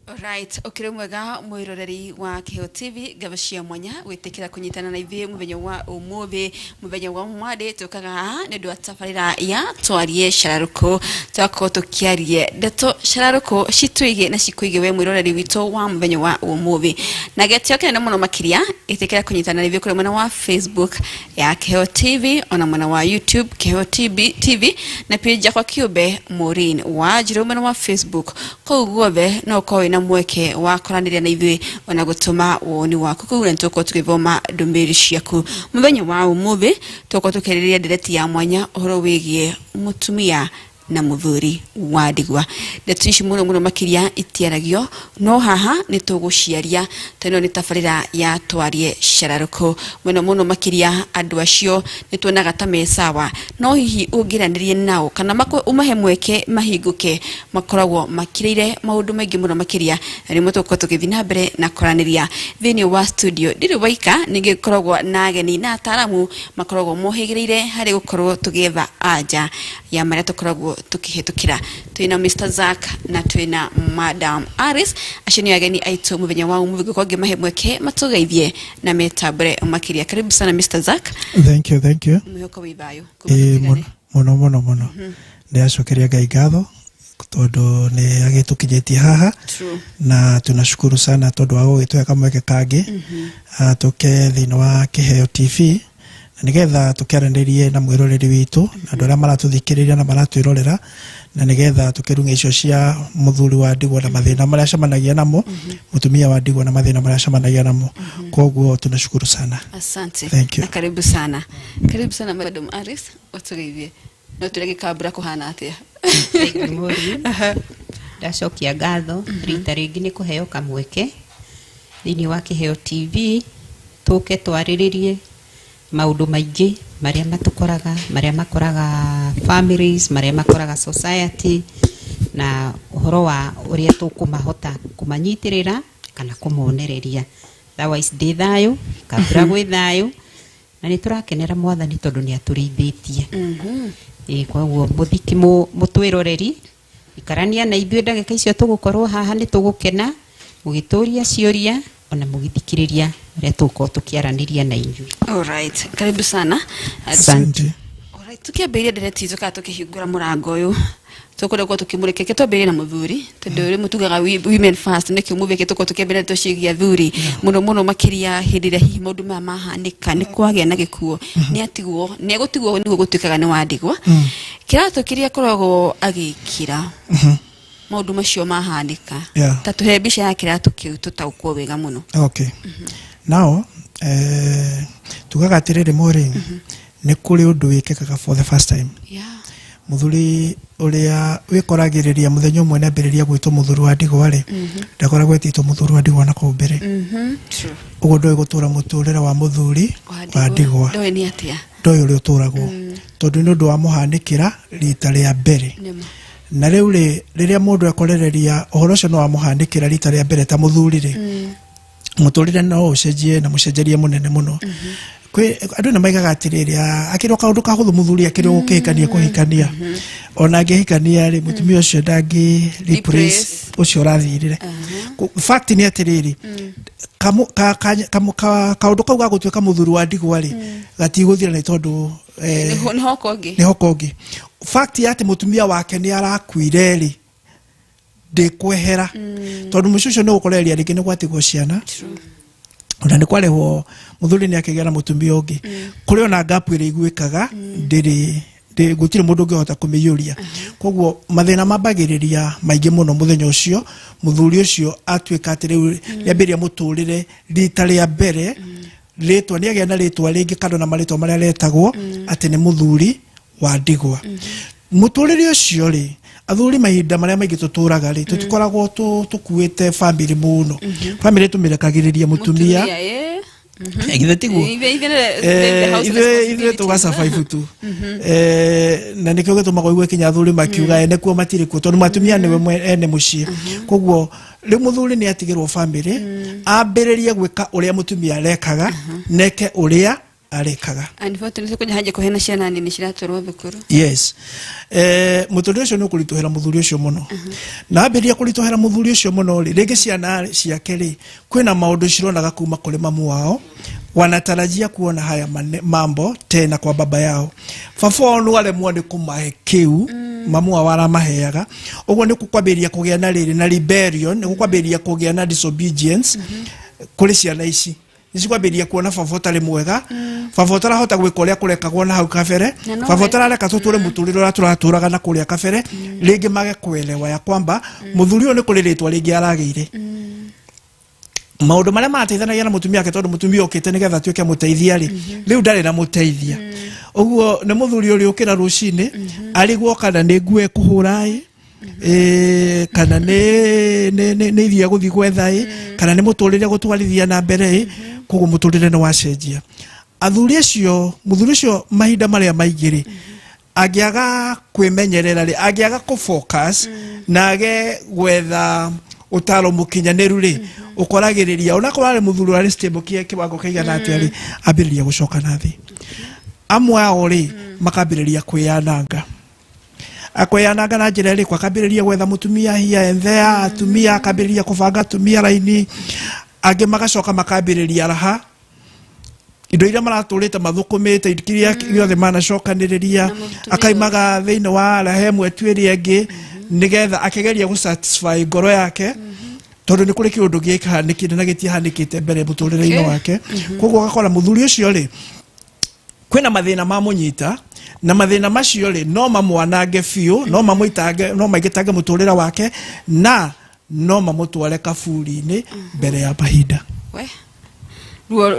Alright, ũkĩrĩ mwega mwĩroreri wa Kĩheo TV, ngatho cia mwanya gwĩtĩkĩra kũnyitana na ithuĩ mũthenya wa ũmũthĩ, mũthenya wa Monday. Tũkaga haha nĩ ũndũ wa tabarĩra ya Twarie Cararũkũ, tũgakorwo tũkĩarie ndeto cararũkũ citwĩgie na cikũigie we mwĩroreri witũ wa mũthenya wa ũmũthĩ. Na gĩtĩo kĩnene mũno makĩria, ĩtĩkĩra kũnyitana na ithuĩ kũrĩ mwena wa Facebook ya Kĩheo TV, ona mwena wa YouTube Kĩheo TV, na page yakwa kĩũmbe Maureen wa Njirũ mwena wa Facebook. Kũu guothe no ũkorwo wĩna mweke wa kwaranĩria na ithuĩ ona gũtũma woni waku kũu, na nĩtũgũkorwo tũgĩthoma ndũmĩrĩri ciaku. Mũthenya wa ũmũthĩ tũgũkorwo tũkĩarĩrĩria ndereti ya mwanya ũhoro wĩgiĩ mũtumia na mũthuri wa ndigwa. Ndeto ici mũno mũno makĩria itiaragio, no haha nĩ tũgũciaria tondũ ĩno nĩ tabarĩra ya Twarie Cararũkũ. Mũno mũno makĩria andũ acio nĩ tuonaga ta me sawa, no hihi ũngĩranĩria nao kana ũmahe mweke mahingũke, makoragwo makirĩire maũndũ maingĩ mũno makĩria, na nĩmo tũgũkorwo tũgĩthiĩ na mbere na kwaranĩria thĩinĩ wa studio. Ndirĩ waika, ningĩ ngoragwo na ageni na ataaramu makoragwo mohĩgĩrĩire harĩ gũkorwo tũgĩetha anja ya marĩa tũkoragwo tũkĩhĩtũkĩra. Twĩna Mr Zack na twĩna Madam Aris, acio nĩ ageni aitũ mũthenya wa ũmũthĩ. Ngũkorwo ngĩmahe mweke matũgeithie na metambũre makĩria. Karibu sana, Mr Zack. Thank you, thank you. Mwĩhoko wĩ thayũ? Ĩĩ, mũno mũno mũno mũno. Ndĩracokeria Ngai ngatho tondũ nĩ agĩtũkinyĩtie haha. Na tunashukuru sana tondũ wa gũgĩtũhe kamweke kangĩ tũke thĩinĩ wa Kĩheo TV na nĩgetha tũkĩaranĩrie na mwĩroreri witũ na andũ arĩa maratũthikĩrĩria na maratwĩrorera, na nĩgetha tũkĩrung'e icio cia mũthuri wa ndigwa na mathĩna marĩa acemanagia namo, mũtumia wa ndigwa na mathĩna marĩa acemanagia namo. Koguo tunashukuru sana. Asante. Thank you. Na karibu sana, karibu sana, Madam Aris, ũtũgeithie no tũrĩa gĩkambura kũhana atĩa. Thank you, Maureen. Ndacokia ngatho rita rĩngĩ nĩ kũheo kamweke thĩinĩ wa Kĩheo TV tũke twarĩrĩrie maũndũ maingĩ marĩa matũkoraga, marĩa makoraga families, marĩa makoraga society, na ũhoro wa ũrĩa tũkũmahota kũmanyitĩrĩra kana kũmonereria. Otherwise ndĩ thayũ, kambura gwĩ thayũ, na nĩ tũrakenera Mwathani tondũ nĩ atũrĩithĩtie. Ĩĩ, koguo mũthiki mũtwĩroreri, ikarania na ithuĩ ndagĩka icio tũgũkorwo haha, nĩ tũgũkena mũgĩtũria ciũria ona mũgĩthikĩrĩria ũrĩa tũgũkorwo tũkĩaranĩria na inyuĩ. Alright, karibu sana. Asante. Alright, tukiambĩrĩria ndereti itũ kana tũkĩhingũra mũrango ũyũ tũkwenda gũkorwo tũkĩmũrĩka, reke twambĩrĩrie na mũthuri, tondũ rĩmwe tugaga women first. Nĩkĩo mũthĩ tũkorwo tũkĩambĩrĩria ndeto ciĩgiĩ athuri mũno mũno makĩria hĩndĩ ĩrĩa hihi maũndũ maya mahanĩka, nĩ kwagĩa na gĩkuo, nĩ atigwo, nĩ egũtigwo, nĩguo gũtuĩkaga nĩ wandigwa, kĩratũ kĩrĩa akoragwo agĩkĩra maũndũ macio mahanĩka. Ta tũhe mbica ya kĩratũ kĩu tũtaũkwo wega mũno. Okay, now tugaga atĩrĩrĩ, Maureen, nĩ kũrĩ ũndũ wĩkĩkaga for the first time. Mũthuri ũrĩa wĩkoragĩrĩria mũthenya ũmwe nĩ ambĩrĩria gwĩtwo mũthuri wa ndigwa rĩ, ndakoragwo etĩtwo mũthuri wa ndigwa na kũu mbere. Ũguo ndoĩ gũtũra mũtũrĩre wa mũthuri wa ndigwa. Ndoĩ nĩ atĩa. Ndoĩ ũrĩa ũtũragwo, tondũ nĩ ũndũ wa mũhanĩkĩra rita rĩa mbere. Nĩma. Na rĩu rĩ, rĩrĩa mũndũ ekorereria ũhoro ũcio no wamũhanĩkĩra rita rĩa mbere ta mũthuri rĩ, mũtũrĩre no ũcenjie na mũcenjerie mũnene mũno. Kwĩ andũ nĩ maigaga atĩrĩrĩ, "Ah, akĩrĩ o kaũndũ kahũthũ mũthuri akĩrĩ o gũkĩhikania kũhikania." Ona angĩhikania rĩ, mũtumia ũcio ndangĩ replace ũcio ũrathirire. Fact nĩ atĩrĩrĩ, kaũndũ kau ga gũtuĩka mũthuri wa ndigwa rĩ, gatigũthira nĩ tondũ Nĩ hoka ũngĩ. Nĩ hoka ũngĩ. Fact ya atĩ mũtumia wake nĩ arakuire rĩ, ndĩkwehera, tondũ mũciĩ ũcio nĩ gũkorereria rĩngĩ nĩ gwatigwo ciana, ona nĩ kwarehwo mũthuri nĩ akĩgĩa na mũtumia ũngĩ, kũrĩ ona gap ĩrĩa iguĩkaga ndĩrĩ gũtirĩ mũndũ ũngĩhota kũmĩiyũria. Koguo mathĩna mambagĩrĩria maingĩ mũno mũthenya ũcio mũthuri ũcio atuĩka atĩ rĩu nĩambĩrĩria mũtũrĩre rita rĩa mbere, rĩtwa nĩ agĩa na rĩtwa rĩngĩ kando na marĩtwa marĩa aretagwo atĩ nĩ mũthuri wa ndigwa. Mũtũrĩre ũcio rĩ, athuri mahinda marĩa maingĩ tũtũraga rĩ, tũtikoragwo tũkuĩte family mũno. Family tũmĩrekagĩrĩria mũtumia. Ĩĩ. Githĩ tiguo? Ithuĩ the house ithuĩ responsibilities. Tũgasurvive tu. Na nĩkĩo gĩtũmaga ũigue kinya athuri makiuga ene kuo matirĩ kuo, tondũ matumia nĩwe ene mũciĩ. Koguo rĩu mũthuri nĩ atigĩrwo family, ambĩrĩrie gwĩka ũrĩa mũtumia arekaga, neke ũrĩa Arekaga. Unfortunately kũnya hanja kũhena ciana nini ciratwarwo thukuru. Yes, mũtũrĩre ũcio nĩ ũkũritũhĩra mũthuri ũcio mũno, na ambĩrĩria kũritũhĩra mũthuri ũcio mũno rĩ, rĩngĩ ciana ciake rĩ, kwĩna maũndũ cironaga kuma kũrĩ mamu wao, wanatarajia kuona haya mambo tena kwa baba yao. Baba wao no aremwo nĩ kũmahe kĩu mamu wao aramaheaga. Ũguo nĩ gũkwambĩrĩria kũgĩa na rĩrĩ na rebellion, nĩ gũkwambĩrĩria kũgĩa na disobedience kũrĩ ciana ici. Nĩ cikwambĩrĩria kuona baba ũtarĩ mwega, baba ũtarahota gwĩka ũrĩa kũrekagwo na hau kabere, Na no baba ũtarareka tũtũre mũtũrĩre ũrĩa tũratũraga na kũrĩa kabere. Rĩngĩ mage kuelewa ya kwamba mũthuri ũyũ nĩ kũrĩ rĩtwa rĩngĩ aragĩire, maũndũ marĩa marateithanagia na mũtumia wake, tondũ mũtumia okĩte nĩgetha atuĩke mũteithia rĩ, rĩu ndarĩ na mũteithia. Ũguo nĩ mũthuri ũrĩ ũkĩra rũcinĩ arigwo kana nĩ nguo ekũhũra ĩ, kana nĩ irio egũthiĩ gwetha ĩ, kana nĩ mũtũrĩre gũtwarithia na mbere ĩ. Koguo mũtũrĩre nĩ wacenjia. Athuri acio, mũthuri ũcio mahinda marĩa maingĩ rĩ, angĩaga kwĩmenyerera rĩ, angĩaga kũ-focus na age gwetha ũtaro mũkinyanĩru rĩ, ũkoragĩrĩria onakorwo arĩ mũthuri ũrarĩ stable kĩwango kĩigana atĩa rĩ, ambĩrĩria gũcoka na thĩ. Amwe ao rĩ, makambĩrĩria kwĩyananga, akwĩyananga na njĩra ĩrĩkũ? Akambĩrĩria gwetha mũtumia here and there, atumia, akambĩrĩria kũbanga atumia raini. Angĩ magacoka makambĩrĩria raha indo iria maratũrĩte mathũkũmĩte, kĩrĩa gĩothe manacokanĩrĩria, Na mũtumia akaimaga thĩinĩ wa raha ĩmwe tu ĩrĩa ĩngĩ, nĩgetha akĩgeria gũ satisfy ngoro yake, tondũ nĩ kũrĩ kĩũndũ gĩkĩhanĩkire na gĩtiahanĩkĩte mbere mũtũrĩre-inĩ wake. Koguo ũgakora mũthuri ũcio rĩ, kwĩna mathĩna mamũnyita, na mathĩna macio rĩ, no mamwanange biũ, no mamũitange, no maingĩtange mũtũrĩre wake, na no mamũtware kaburi-inĩ mbere ya mahinda. We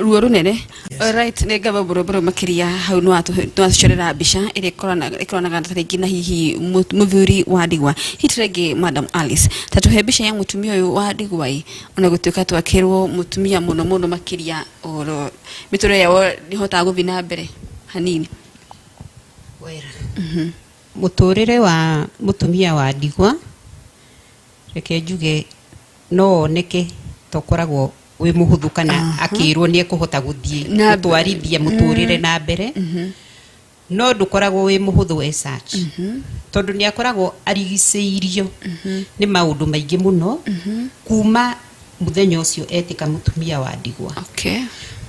ruo runene. Alright, nĩ ngamba boroboro makĩria hau. Nĩ watũcorera mbica ĩrĩa ĩkoranaga ta rĩngĩ na hihi mũthuri wa ndigwa. Hihi rĩngĩ Madam Alice, ta tũhe mbica ya mũtumia ũyũ wa ndigwa ĩ, ona gũtuĩka twakĩrwo mũtumia mũno mũno makĩria oro mĩtũrĩre yao nĩhotaga gũthiĩ na mbere hanini. Wera mũtũrĩre wa mũtumia wa ndigwa, reke njuge no oneke ta ũkoragwo wĩ mũhũthũ kana akĩrwo nĩ ekũhota gũthiĩ Na gũtwarithia mũtũrĩre na mbere, no ndũkoragwo wĩ mũhũthũ as such, tondũ nĩ akoragwo arigicĩirio nĩ maũndũ maingĩ mũno kuma mũthenya ũcio etĩka mũtumia wa ndigwa.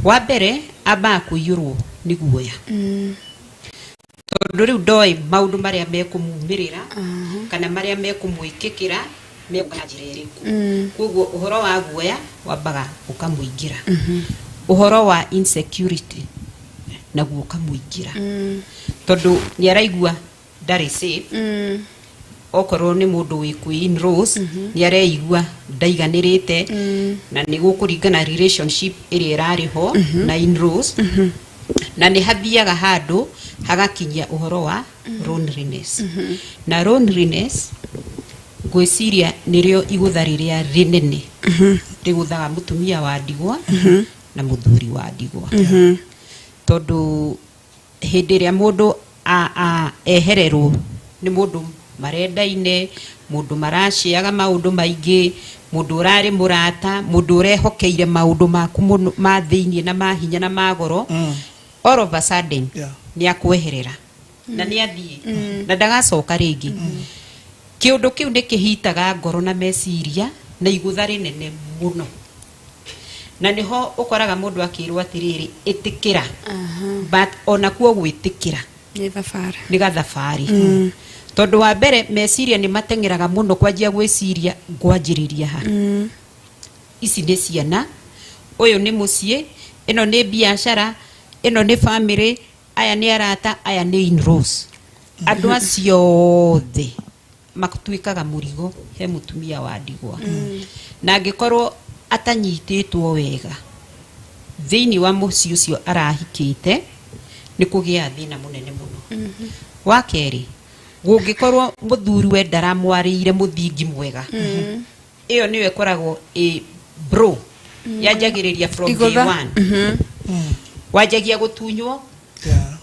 Wa mbere, ambaga kũiyũrwo nĩ guoya, tondũ rĩu ndoĩ maũndũ marĩa mekũmumĩrĩra kana marĩa mekũmwĩkĩkĩra megũka na njĩra ĩrĩkũ. Koguo ũhoro wa guoya wambaga ũkamũingĩra, ũhoro wa insecurity naguo ũkamũingĩra, tondũ nĩ araigua ndarĩ safe. Okorwo nĩ mũndũ wĩ kwĩ in-laws, nĩ areigua ndaiganĩrĩte, na nĩ gũkũringana relationship ĩrĩa ĩrarĩ ho na in-laws, na nĩ hathiaga handũ hagakinyia ũhoro wa loneliness. Na loneliness ngwĩciria nĩrĩo igũtha rĩrĩa rĩnene rĩgũthaga mũtumia wa ndigwa na mũthuri wa ndigwa, tondũ hĩndĩ ĩrĩa mũndũ ehererwo nĩ mũndũ marendaine, mũndũ maraciaga maũndũ maingĩ, mũndũ ũrarĩ mũrata, mũndũ ũrehokeire maũndũ maku mũno ma thĩiniĩ na ma hinya na ma goro, all of a sudden nĩ akweherera na nĩ athiĩ na ndagacoka rĩngĩ. Kĩũndũ kĩu nĩ kĩhitaga ngoro na meciria na igũtha rĩnene mũno, na nĩho ũkoraga mũndũ akĩrwo atĩrĩrĩ, "Ĩtĩkĩra," but onakuo gwĩtĩkĩra nĩ thabarĩ. Nĩ gathabarĩ, tondũ wa mbere meciria nĩ mateng'eraga mũno kwanjia gwĩciria ngwanjĩrĩria ha, ici nĩ ciana, ũyũ nĩ mũciĩ, ĩno nĩ biacara, ĩno nĩ family, aya nĩ arata, aya nĩ in-laws. Andũ acio othe matuĩkaga mũrigo he mũtumia wa ndigwa, na angĩkorwo atanyitĩtwo wega thĩinĩ wa mũciĩ ũcio arahikĩte, nĩ kũgĩaga thĩna mũnene mũno. Wa kerĩ, gũngĩkorwo mũthuri we ndaramwarĩire mũthingi mwega, ĩyo nĩyo ĩkoragwo ĩ bro yanjagĩrĩria from day Igũtha. one, wanjagia gũtunywo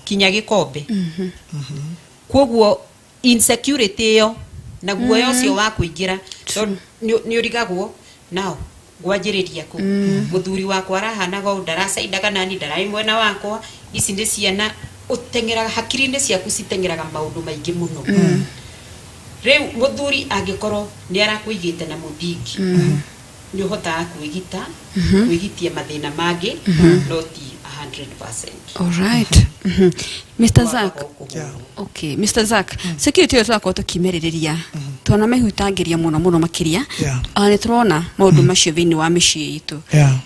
kinya gĩkombe. Koguo insecurity ĩyo na guoya ũcio wa kũingĩra, tondũ nĩ ũrigagwo now Ngwanjĩrĩria kũ? Mũthuri wakwa arahanaga ũũ, ndaracaindaga nani, ndararĩ mwena wakwa. Ici nĩ ciana ũteng'eraga, hakiri-inĩ ciaku citeng'eraga maũndũ maingĩ mũno. Rĩu mũthuri angĩkorwo nĩ arakũigĩte na mũthingi, nĩ ũhotaga kwĩgita, kwĩgitia mathĩna mangĩ, no ti 100%. Alright. Mr. Zack. Wambaga kũhũrwo. Okay, Mr. Zack, security ĩyo tũrakorwo tũkĩmĩrĩrĩria twanamĩhutangĩria mũno mũno makĩria. Ona nĩ tũrona maũndũ macio thĩinĩ wa mĩciĩ itũ.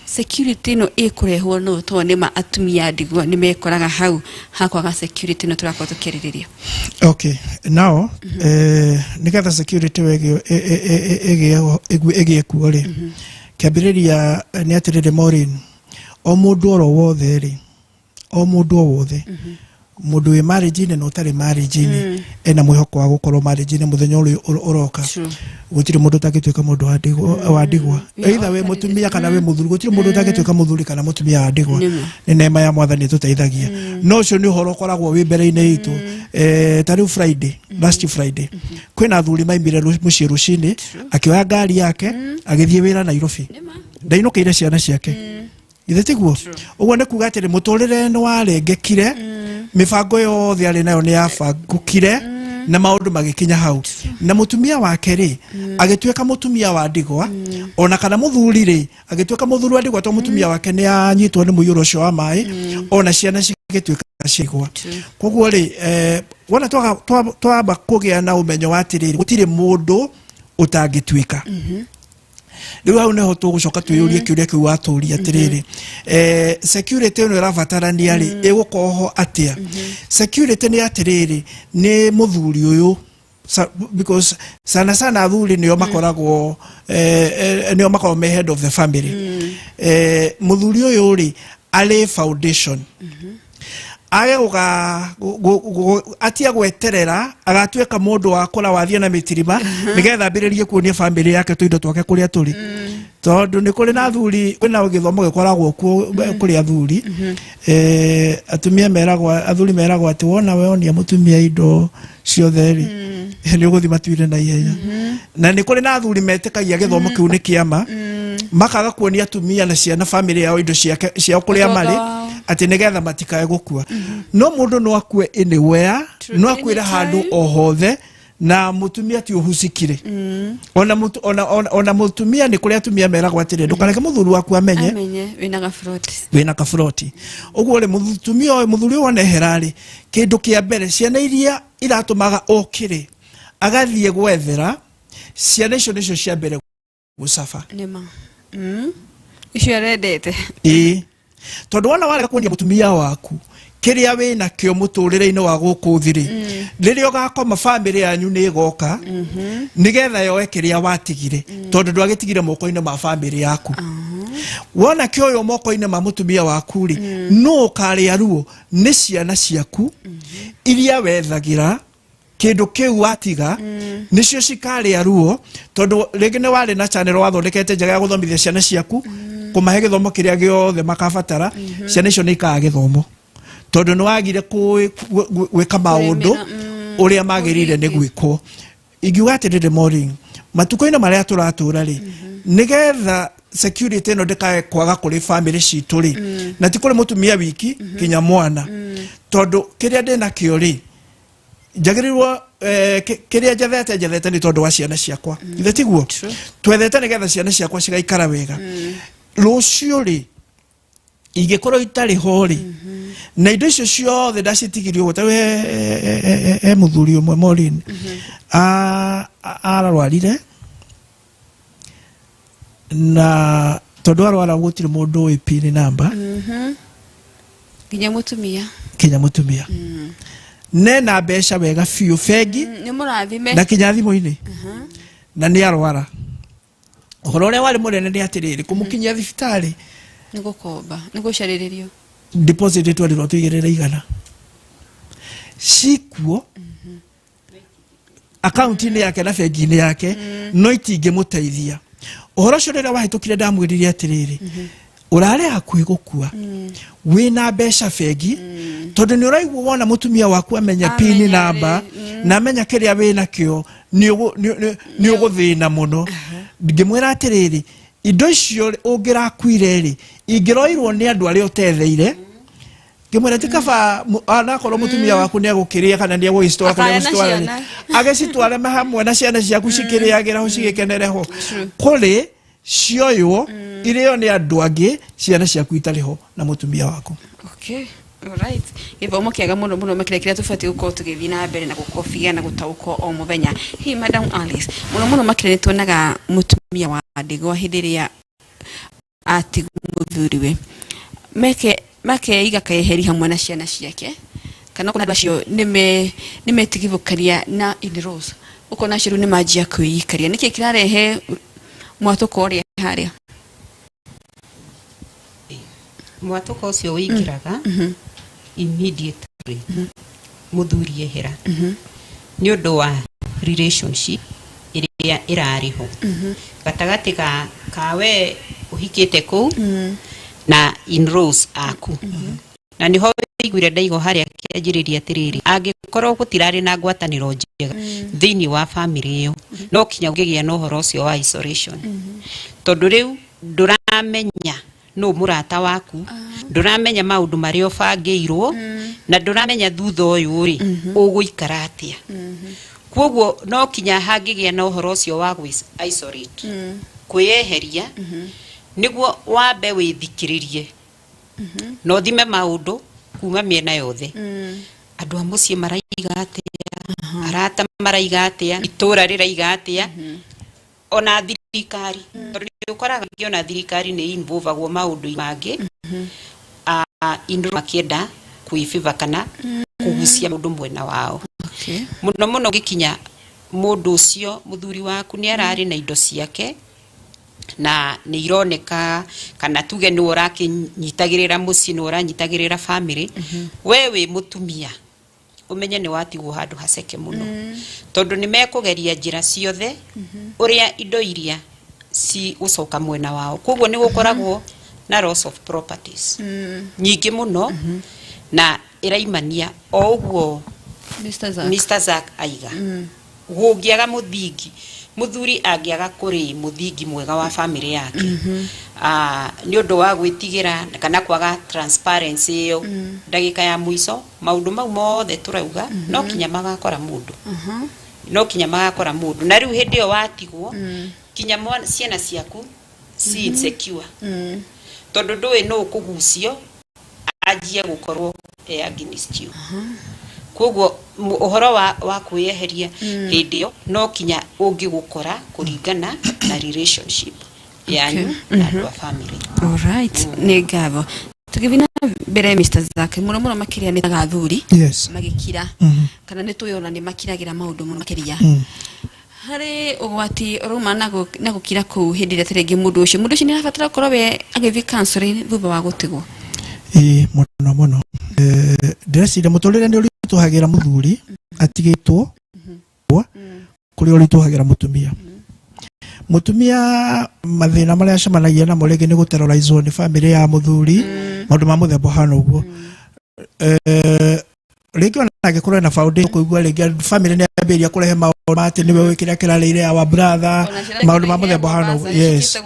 Security ĩno ĩkũrehwo nũ, tondũ nĩma atumia a ndigwa nĩ mekoraga hau hakwaga security ĩno tũrakorwo tũkĩarĩrĩria? Okay, now nĩgetha security ĩyo ĩgĩe kuo rĩ, kĩambĩrĩria nĩ atĩrĩrĩ, Maureen, o mũndũ oro wothe rĩ, o mũndũ o wothe, mũndũ wĩ marriage-inĩ na ũtarĩ marriage-inĩ, ena mwĩhoko wa gũkorwo marriage-inĩ mũthenya ũrĩa ũroka. Gũtirĩ mũndũ ũtangĩtuĩka mũndũ wa ndigwa, wa ndigwa, either wĩ mũtumia kana wĩ mũthuri. Gũtirĩ mũndũ ũtangĩtuĩka mũthuri kana mũtumia wa ndigwa. Nĩ neema ya Mwathani ĩtũteithagia, no ũcio nĩ ũhoro ũkoragwo wĩ mbere-inĩ itũ. Ta rĩu Friday, last Friday, kwĩna athuri maimire mũciĩ rũcinĩ, akĩoya ngari yake, agĩthiĩ wĩra Nairobi, ndainũkĩire ciana ciake. Githĩ tiguo? Ũguo nĩ kuga atĩrĩ, mũtũrĩre nĩ warengekire, mĩbango yothe arĩ nayo nĩ yabangũkire na maũndũ magĩkinya hau, na mũtumia wake rĩ, agĩtuĩka mũtumia wa ndigwa, ona kana mũthuri rĩ, agĩtuĩka mũthuri wa ndigwa, tondũ mũtumia wake nĩ anyitwo nĩ mũiyũro ũcio wa maĩ, ona ciana cigĩtuĩka cia ndigwa. Koguo rĩ, wona twamba kũgĩa na ũmenyo wa atĩrĩrĩ, gũtirĩ mũndũ ũtangĩtuĩka. Rĩu hau nĩho tũgũcoka twĩyũrie kĩũria kĩu watũria atĩrĩrĩ, security ĩno ĩrabatarania rĩ, ĩgũkorwo ho atĩa? Security nĩ atĩrĩrĩ, nĩ mũthuri ũyũ, because sana sana athuri nĩo makoragwo nĩo makoragwo me head of the family. Mũthuri ũyũ rĩ, arĩ foundation age gũga atige gweterera agatuĩka mũndũ wa kũra wathiĩ na mĩtirima nĩgetha ambĩrĩrie kuonia bamĩrĩ yake tũindo twake kũrĩa tũrĩ, tondũ nĩ kũrĩ na athuri, kwĩna gĩthomo gĩkoragwo kuo kũrĩ athuri. Atumia meragwo, athuri meragwo atĩ wona weonia mũtumia indo ciothe rĩ, nĩ ũgũthiĩ matuire na ihenya. Na nĩ kũrĩ na athuri metĩkagia gĩthomo kĩu nĩ kĩama, makaga kuonia atumia na ciana, bamĩrĩ yao, indo ciake ciao kũrĩa Ũtonga marĩ wao. atĩ nĩgetha matikae gũkua. No mũndũ no akue anywhere, no akuĩre handũ Anytime. o hothe, na mũtumia ti ũhucikire. Ona ona mũtumia, nĩ kũrĩ atumia meragwo atĩrĩ, ndũkareke mũthuri waku amenye amenye wĩna gaburoti. Wĩna kaburoti. Ũguo rĩ, mũtumia ũyũ, mũthuri ũyũ wanehera rĩ, kĩndũ kĩa mbere, ciana iria iratũmaga okĩre agathiĩ gwethera ciana icio nĩcio cia mbere gũcaba. Nĩma icio arendete. Ĩĩ, tondũ wona warega kuonia mũtumia waku kĩrĩa wĩ nakĩo mũtũrĩre-inĩ wa gũkũ thĩ rĩ, rĩrĩa ũgakoma, bamĩrĩ yanyu nĩ ĩgoka nĩgetha yoe kĩrĩa watigire, tondũ ndwagĩtigire moko-inĩ ma bamĩrĩ yaku. Wona kĩoywo moko-inĩ ma mũtumia waku rĩ, nũ ũkarĩa ruo? Nĩ ciana ciaku iria wethagĩra kĩndũ kĩu watiga, nĩcio cikarĩa ruo, tondũ rĩngĩ nĩ warĩ na channel wathondekete njega ya gũthomithia ciana ciaku, kũmahe gĩthomo kĩrĩa gĩothe makabatara. Ciana icio nĩ ikaga gĩthomo tondũ nĩ wagire gwĩka maũndũ Kũrĩmĩra, ũrĩa magĩrĩire nĩ gwĩkwo. Ingiuga atĩrĩrĩ, Maureen, matukũ-inĩ marĩa tũratũra rĩ, nĩgetha security ĩno ndĩkae kwaga kũrĩ family citũ rĩ, na ti kũrĩ mũtumia wiki, kinya mwana, tondũ kĩrĩa ndĩ nakĩo rĩ, njagĩrĩirwo kĩrĩa njethete, njethete nĩ tondũ wa ciana ciakwa. Ithe tiguo? Twethete nĩgetha ciana ciakwa cigaikara wega rũciũ rĩ, ingĩkorwo itarĩ ho rĩ, na indo icio ciothe ndacitigirie ũguo. Tarĩu he mũthuri ũmwe, Maureen, ararwarire, na tondũ arwara gũtirĩ mũndũ ũĩ pin number. Nginya mũtumia. Kinya mũtumia nena mbeca wega biũ bengi. Nĩ mũrathime. Na kinya thimũ-inĩ, na nĩ arwara. Ũhoro ũrĩa warĩ mũnene nĩ atĩrĩrĩ, kũmũkinyia thibitarĩ Nĩ gũkomba, nĩ gũcarĩrĩrio. Deposit twarirwo tũigĩrĩre 100 cikuo akaunti-inĩ yake na bengi-inĩ yake, no itingĩmũteithia. Ũhoro ũcio rĩrĩa wahĩtũkire, ndamwĩrire atĩrĩrĩ, ũrarĩ hakuhĩ gũkua wĩna mbeca bengi, tondũ nĩ ũraigua wona mũtumia waku amenya pin Amenya namba na amenya kĩrĩa wĩ nakĩo, nĩ ũgũthĩna mũno. Ngĩmwĩra atĩrĩrĩ, Indo icio ũngĩrakuire rĩ, ingĩroirwo nĩ andũ arĩa ũtetheire. Ngĩmwĩra ti kaba anakorwo mũtumia waku nĩ egũkĩrĩa kana nĩ egũgĩcitwara kũrĩa Akaya na egũcitwara rĩ, ciana. agĩcitware hamwe na ciana ciaku cikĩrĩagĩra ho, cigĩkenere ho, kũrĩ cioywo irĩo nĩ andũ angĩ, ciana ciaku itarĩ ho na mũtumia waku. Okay. Alright. Gĩthomo kĩega mũno mũno makĩria kĩrĩa tũbatiĩ gũkorwo tũgĩthiĩ na mbere na gũkobia na gũtaũkwo o mũthenya. Hihi Madam Alice, mũno mũno makĩria nĩ tuonaga mũtumia wa ndigwa hĩndĩ ĩrĩa atigwo mũthuriwe meke makeiga keheri hamwe na ciana ciake, kana ũkona andũ acio nĩ metigithũkania na in-laws, ũkona acio rĩu nĩ manjia kwĩikaria. Nĩkĩ kĩrarehe mwatũko ũrĩa harĩa? Mwatũko ũcio ũingĩraga immediately mũthuri ehera nĩ ũndũ wa relationship ĩrĩa ĩrarĩ ho gatagatĩ ka we ũhikĩte kũu na in-laws aku. Na nĩho wĩiguire ndaigo harĩa kĩanjĩrĩria atĩrĩrĩ, angĩkorwo gũtirarĩ na ngwatanĩro njega thĩinĩ wa family ĩyo, no kinya ũngĩgĩa na ũhoro ũcio wa isolation, tondũ rĩu ndũramenya nũ mũrata waku, ndũramenya maũndũ marĩa ũbangĩirwo, na ndũramenya thutha ũyũ rĩ ũgũikara atĩa. Koguo no kinya hangĩgĩa na ũhoro ũcio wa gwĩ isolate, kwĩyeheria, nĩguo wambe wĩthikĩrĩrie na ũthime maũndũ kuma mĩena yothe. Andũ a mũciĩ maraiga atĩa, arata maraiga atĩa, itũra rĩraiga atĩa, ona thirikari, tondũ nĩ ũkoraga rĩngĩ ona thirikari nĩ involvagwo maũndũ mangĩ, in-law makĩenda kwĩbĩba kana kũgucia mũndũ mwena wao. Mũno mũno gĩkinya mũndũ ũcio mũthuri waku nĩ ararĩ na indo ciake na nĩ ironeka, kana tuge nĩwe ũrakĩnyitagĩrĩra mũciĩ, nĩwe ũranyitagĩrĩra family, we wĩ mũtumia ũmenye nĩ watigwo handũ haceke mũno, tondũ nĩ mekũgeria njĩra ciothe ũrĩa indo iria cigũcoka mwena wao. Koguo nĩ gũkoragwo na loss of properties nyingĩ mũno, na ĩraimania o ũguo. Mr. Zack. Mr. Zack aiga gũngĩaga mũthingi, mũthuri angĩaga kũrĩ mũthingi mwega wa family yake nĩ ũndũ wa gwĩtigĩra kana kwaga transparency ĩyo, ndagĩka ya mũico maũndũ mau mothe tũrauga no kinya magakora mũndũ, no kinya magakora mũndũ. Na rĩu hĩndĩ ĩyo watigwo, kinya ciana ciaku ci insecure, tondũ ndũĩ nũ ũkũgucio anjie gũkorwo e against you. Koguo ũhoro wa kwĩyeheria hĩndĩ ĩyo no kinya ũngĩgũkora kũringana na relationship yanyu na andũ a family. Alright, nĩ ngatho. Tũgĩthiĩ na mbere, Mr. Zack, mũno mũno makĩria nĩ athuri magĩkira, kana nĩ tũĩ ona nĩ makiragĩra maũndũ mũno makĩria. Harĩ ũgwati ũrauma na gũkira kũu hĩndĩ ĩrĩa ta rĩngĩ mũndũ ũcio nĩ arabatara gũkorwo we agĩthiĩ counseling thutha wa gũtigwo? Ĩĩ, mũno mũno. Ndĩreciria mũtũrĩre nĩ ũritũhagĩra mũthuri atigĩtwo kũrĩa ũritũhagĩra mũtumia. Mũtumia mathĩna marĩa acemanagia namo rĩngĩ nĩ gũterrorizwo nĩ famĩlĩ ya mũthuri, maũndũ ma mũthemba ũhana ũguo. Rĩngĩ ona angĩkorwo ena foundation, kũigua rĩngĩ famĩlĩ nĩ yambĩrĩria kũrehe maũndũ ma atĩ nĩwe wĩ kĩrĩa kĩrarĩire our brother, maũndũ ma mũthemba ũhana ũguo, yes.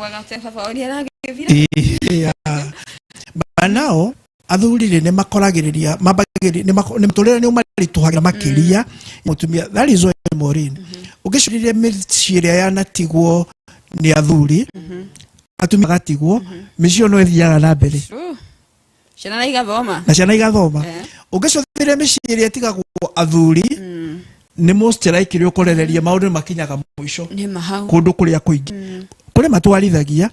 Yeah. But now athuri rĩ nĩ makoragĩrĩria mambagĩrĩria nĩ mũtũrĩre nĩ ũmaritũhagĩra makĩria mũtumia. That is why, Maureen, ũngĩcũrĩria mĩciĩ ĩrĩa yanatigwo nĩ athuri, atumia magatigwo, mĩciĩ ĩyo no ĩthiaga na mbere. Ciana na igathoma. Na ciana igathoma. Ũngĩcũthĩrĩria mĩciĩ ĩrĩa ĩtigagwo athuri, nĩ most likely ũkorereria maũndũ nĩ makinyaga mũico. Nĩ mahau. Kũndũ kũrĩa kũingĩ kũrĩ matwarithagia,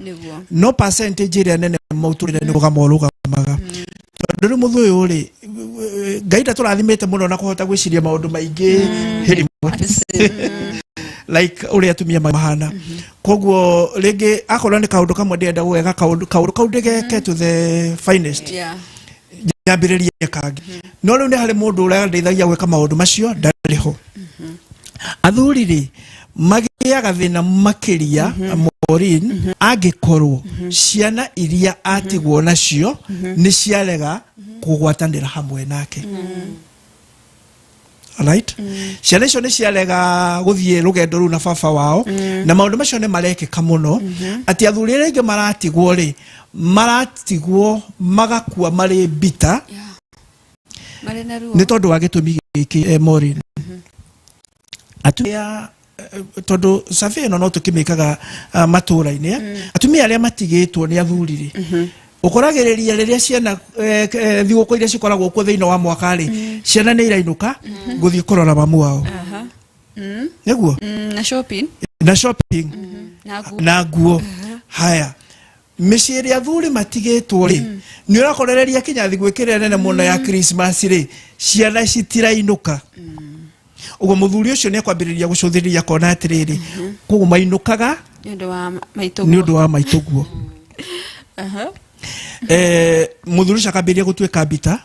no percentage ĩrĩa nene mũtũrĩre nĩ rũgama ũrũgamaga, tondũ rĩu mũthũ ũyũ rĩ, Ngai ndatũrathimĩte mũno na kũhota gwĩciria maũndũ maingĩ hĩndĩ ĩmwe like ũrĩa atumia mahana. Koguo rĩngĩ akorwo nĩ kaũndũ kamwe ndĩrenda gweka, kaũndũ kau ndĩgeke to the finest, nyambĩrĩrie kangĩ. No rĩu nĩ harĩ mũndũ ũrandeithagia gwĩka maũndũ macio ndarĩ ho. Athuri rĩ magĩaga thĩna makĩria, Maureen, angĩkorwo ciana iria atigwo nacio nĩ ciarega kũgwatanĩra hamwe nake. Right, ciana icio nĩ ciarega gũthiĩ rũgendo rũu na baba wao, na maũndũ macio nĩ marekĩka mũno, atĩ athuri arĩa aingĩ maratigwo rĩ, maratigwo magakua marĩ mbita. Marĩ na ruo. Nĩ tondũ wa gĩtũmi gĩkĩ, Maureen, atumia, tondũ survey ĩno no tũkĩmĩkaga matũra-inĩ, atumia arĩa matigĩtwo nĩ athuri rĩ, ũkoragĩrĩria rĩrĩa ciana thigũkũ iria cikoragwo kuo thĩinĩ wa mwaka rĩ, ciana nĩ irainũka gũthiĩ kũrora mamu wao. Nĩguo. Na shopping. Na shopping. Na nguo. Na nguo. Haya, mĩciĩ ĩrĩa athuri matigĩtwo rĩ, nĩ ũrakorereria kinya thigũ ĩkĩrĩa nene mũno ya Christmas rĩ, ciana citirainũka. Ũguo mũthuri ũcio nĩ ekwambĩrĩria gũcũthĩrĩria kona atĩrĩrĩ, koguo mainũkaga nĩ ũndũ wa maitũ. Nĩ ũndũ wa maitũguo. Mũthuri ũcio akambĩrĩria gũtuĩka mbita,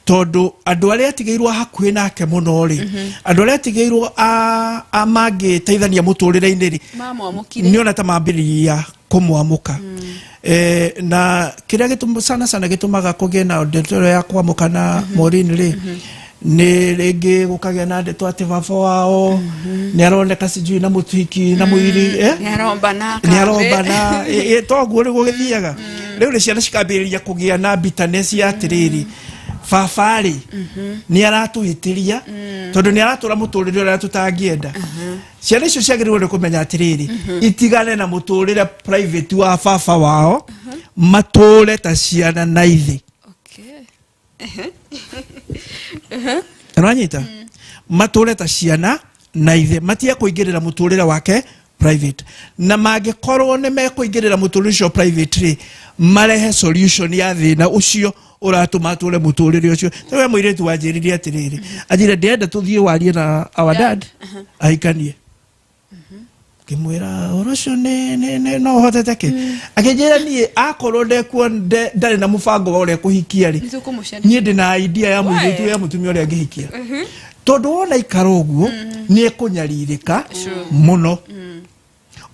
tondũ andũ arĩa atigĩirwo hakuhĩ nake mũno rĩ, andũ arĩa atigĩirwo a mangĩteithania mũtũrĩre-inĩ rĩ, mamwamũkire. Nĩ ona ta mambĩrĩria kũmwamũka. Na kĩrĩa sana sana gĩtũmaga kũgĩe na ndeto ĩyo ya kwamũka na Maureen rĩ, nĩ rĩngĩ gũkagĩa na ndeto atĩ baba wao nĩ aroneka sijui na mũtuiki na mũiri, eh? Nĩ arombana. Nĩ arombana. Toguo rĩu gũgĩthiaga. Rĩu rĩ, ciana cikambĩrĩria kũgĩa na bitterness ya atĩrĩrĩ, baba rĩ, nĩ aratũhĩtĩria tondũ nĩ aratũra mũtũrĩre ũrĩa tũtangĩenda. Ciana icio ciagĩrĩirwo nĩ kũmenya atĩrĩrĩ, itigane na mũtũrĩre private wa baba wao, matũre ta ciana na ithe. Ũranyita? Matũre ta ciana na ithe, matige kũingĩrĩra mũtũrĩre wake private, na mangĩkorwo nĩ mekũingĩrĩra mũtũrĩre ũcio private rĩ, marehe solution ya thĩna ũcio ũratũma atũre mũtũrĩre ũcio. We mũirĩtu wanjĩrire atĩrĩrĩ, anjĩre ndĩrenda tũthiĩ warie na our dad ahikanie. Ngĩmwĩra ũhoro ũcio nĩ no ũhotete kĩ. Akĩnjĩra niĩ akorwo ndekuo ndarĩ na mũbango wa ũrĩa kũhikia rĩ, Nĩ tũkũmũcaria. Niĩ ndĩ na idea ya mũirĩtu, ya mũtumia ũrĩa angĩhikia, tondũ wona ikara ũguo nĩ ekũnyarirĩka mũno.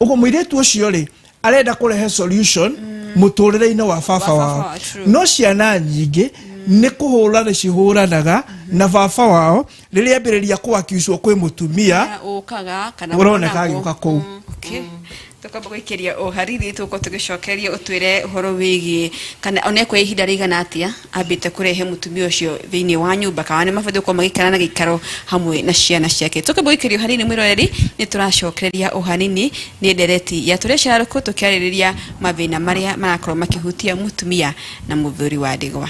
Ũguo mũirĩtu ũcio rĩ, arenda kũrehe solution mũtũrĩre-inĩ wa baba Wa baba wao. wao, true. No ciana nyingĩ nĩ kũhũra nĩ cihũranaga na baba wao rĩrĩa ambĩrĩria kũakiucwo kwĩ mũtumia. Ũkaga kana ũroneka wonagwo. agĩũka kũu. Okay. Tũkamba gũikĩria o hariri, tũgũkorwo tũgĩcokeria ũtwĩre ũhoro wĩgiĩ kana ona ekwoya ihinda rĩigana atĩa ambĩte kũrehe mũtumia ũcio thĩinĩ wa nyũmba, kana nĩ mabatiĩ gũkorwo magĩikara na gĩikaro hamwe na ciana ciake. Tũkamba gũikĩria o hanini, mwĩroreri, nĩ tũracokereria o hanini nĩ ndereti ya tũrĩa carũkũ tũkĩarĩrĩria mathĩna marĩa marakorwo makĩhutia mũtumia na mũthuri wa ndigwa.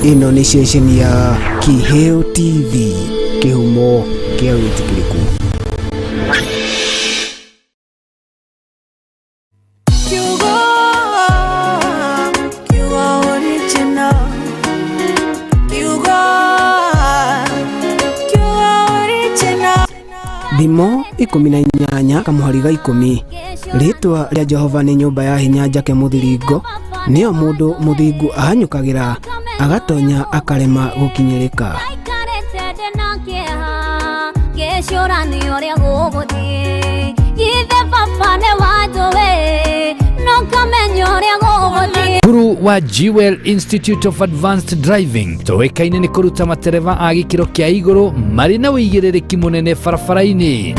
Ĩno nĩ ceceni ya Kiheo TV, kĩhumo kĩa wĩtĩkĩrĩku. Kiugo, Kiugo original. Kiugo, Kiugo original. Thimo 18 kamũhari ga 10: rĩtwa rĩa Jehova nĩ nyũmba ya hinya njake mũthiringo, nĩyo mũndũ mũthingu ahanyũkagĩra agatonya akarema gũkinyĩrĩka. Ndaikarĩte ndĩna kĩeha ngĩcũrania ũrĩa gũgũthiĩ, githĩ baba nĩ wanjũĩ no ngamenya ũrĩa gũgũthiĩ. Cukuru wa Jewel Institute of Advanced Driving tũĩkaine nĩ kũruta matereba a gĩkĩro kĩa igũrũ marĩ na ũigĩrĩrĩki mũnene barabara-inĩ.